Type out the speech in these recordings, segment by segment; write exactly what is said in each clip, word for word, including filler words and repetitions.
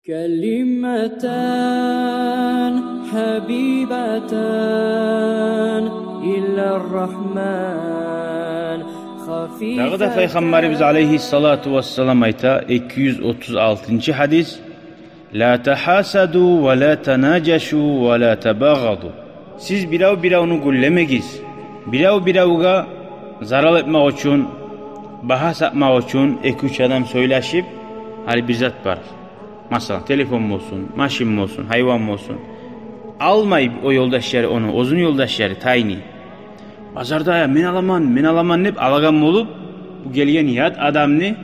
كلمتان حبيبتان إلى الرحمن خفيفتان. Дагъы да Пайхаммарыбыз алейгьиссалату вассалам айта, эки юз отуз алтынчы гьадис: «لا تحاسدوا ولا تناجشوا ولا تباغضوا». Сиз бирев-биревню гюллемегиз. Бирев-биревге зарал этмек учун, багьа сатмакъ учун эки-уьч адам сёйлешип, гьали бир зат бар. Масала, телефон болсун, машин болсун, гьайван болсун. Алмай о ёлдашлары ону, оьзюню ёлдашлары, тайный. Базарда: «Я, мен аламан, мен аламан», — деп алагъан болуп, бу гелген ят адамны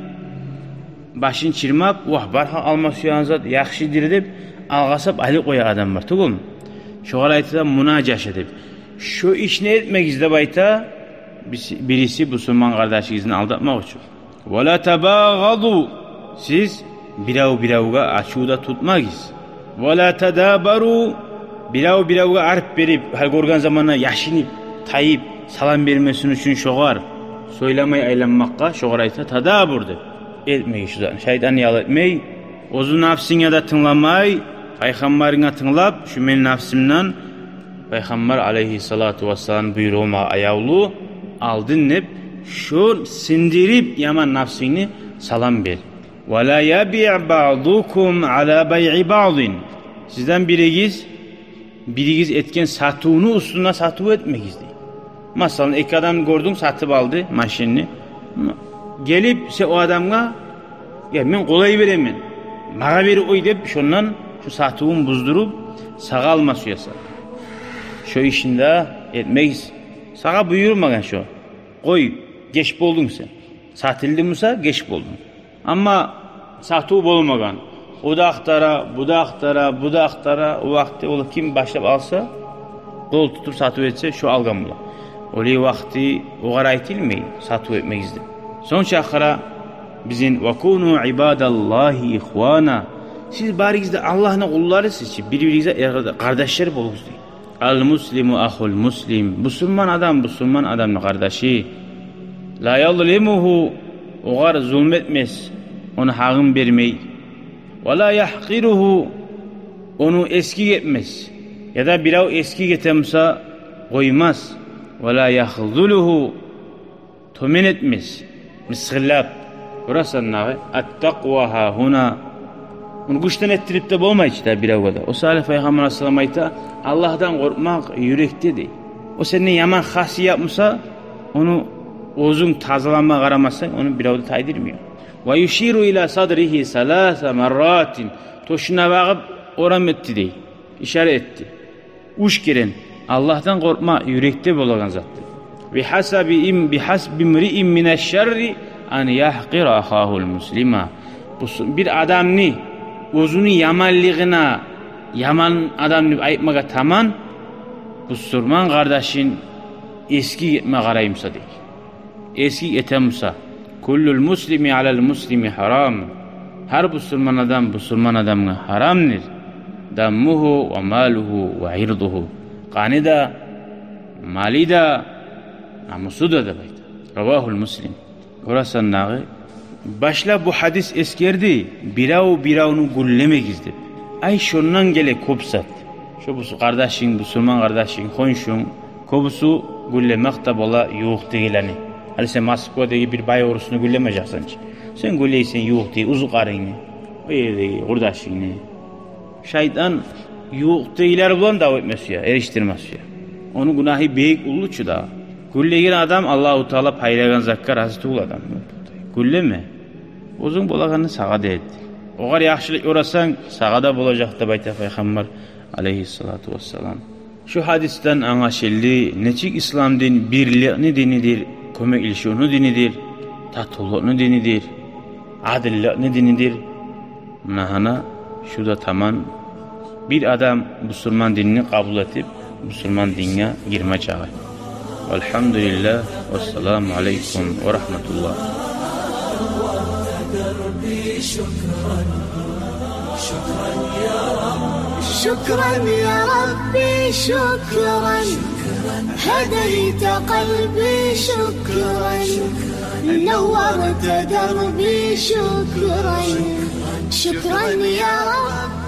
башын чырмап: «Вагь, бархал, алма сюеген зат яхшыдыр», — деп алгъасап алып къоя адам бар тюгюлмю? Шогъар айта мунажаша деп. Шо ишни этмегиз деп айта, бис-, бириси бусурман къардашыгъызны алдатмакъ учун. «ولا تباغضوا». Сиз бирев-биревге ачув да тутмагъыз. «ولا تدابروا». Бирев-биревге арт берип, гьар гёрген заманда яшынып, тайып, салам бермесин учун шогъар сёйлемей айланмакъгъа, шогъар айта тадабур деп. Этмей шу затны. Шайтан ял этмей, оьзю нафсынга да тынгламай, Пайхаммарынга тынглап, шу мени нафсымдан Пайхаммар алейгьиссалату вассалам буйругъу магъа аявлу, алдын деп, шо сындырып яман нафсынгны салам бер. «ولا يبع بعضكم على بيع بعض». Сизден биригиз, биригиз этген сатывну уьстюне сатыв этмегиз дей. Масала, эки адам гёрдюнг, сатып алды машинни. Гелип сен о адамгъа: «Я, мен къолай беремен, магъа берип къой», — деп, шондан шо сатывун буздуруп, сагъа алма сюесен. Шо ишни де этмегиз. Сагъа буюрмагъан шо. Къой, геч болдунг сен. Сатылды буса, геч болдунг. Амма сатыв болмагъан. О да ахтара, бу да ахтара, бу да ахтара. О вакъти ол ким башлап алса, къол тутуп сатыв этсе, шо алгъан бола. Олай вакъти огъар айтылмай сатыв этмегиз деп. Сонг чакъыра бизин: «وكونوا عباد الله إخوانا». Сиз барыгъыз да Аллагьны къулларысыз чы, бир-биригизге эр-, къардашлар болугъуз дей. «المسلم أخو المسلم». Бусурман адам бусурман адамны къардашы. «لا يظلمه», огъар зулму этмес, ону гьакъын бермей. «ولا يحقره», ону эсгик этмес. Яда бирев эсгик эте буса, къоймас. «ولا يخذله», тёбен этмес, мысгъыллап. Гёресен дагъы, «التقوى هاهنا». Ону гючден этдирип де болмай чы да биревге де. О саялы Пайхаммар алейгьиссалам айта, Аллагьдан къоркъмакъ юрекде дей. О сенден яман хасият буса, ону оьзюнг тазаламагъа къарамасанг, ону бирев де тайдырмай. «ويشير إلى صدره ثلاث مرات». Тёшюне багъып орам этди дей, ишара этди. Уьч керен. Аллагьдан къоркъмакъ юрекде болагъан затдыр. «بحسب ام-، بحسب امرئ من الشر أن يحقر أخاه المسلم». Бу с-, бир адамны оьзюню яманлыгъына яман адам деп айтмагъа таман, бусурман къардашын эсгик этме къарай буса дей. Эсгик эте буса. «كل المسلم على المسلم حرام». Гьар бусурман адам бусурман адамгъа гьарамдыр. «دمه وماله وعرضه». Къаны да, малы да, намусу да деп айта. «رواه مسلم». Гёресен дагъы, башлап бу гьадис эсгерди, бирев-биревню гюллемегиз деп. Ай, шондан геле кёп зат. Шо бусу-, къардашынг, бусурман къардашынг, хоншунг, кёбюсю гюллемек де бола ювукъдагъыланы. Гьали сен Москвадагъы бир бай орусну гюллемежексен чи. Сен гюллейсен ювукъдагъы узукъарынгны, о ердеги къурдашынгны. Шайтан ювукъдагъылар булан дав этме сюе, эришдирме сюе. Ону гюнагьы бек уллу чу да. Гюллеген адам Аллагьу Таала пайлагъан затгъа рази тюгюл адам. Гюллеме. Оьзюнг болагъанны сагъа да эт. Огъар яхшылыкъ ёрасанг, сагъа да болажакъ деп айта Пайхаммар алейгьиссалату вассалам. Шу гьадисден англашылды, нечик ислам дин бирликни динидир, кёмеклешивню динидир, татывлукъну динидир, адилликни динидир. Муна гьана шу да таман бир адам бусурман динни къабул этип, бусурман динге гирме чагъы. Валгьамдулиллагь, вассаламу алейкум ва рагьматуллагь. شكرا يا ربي، شكرا. هديت قلبي، شكرا. نورت دربي، شكرا. شكرا يا رب.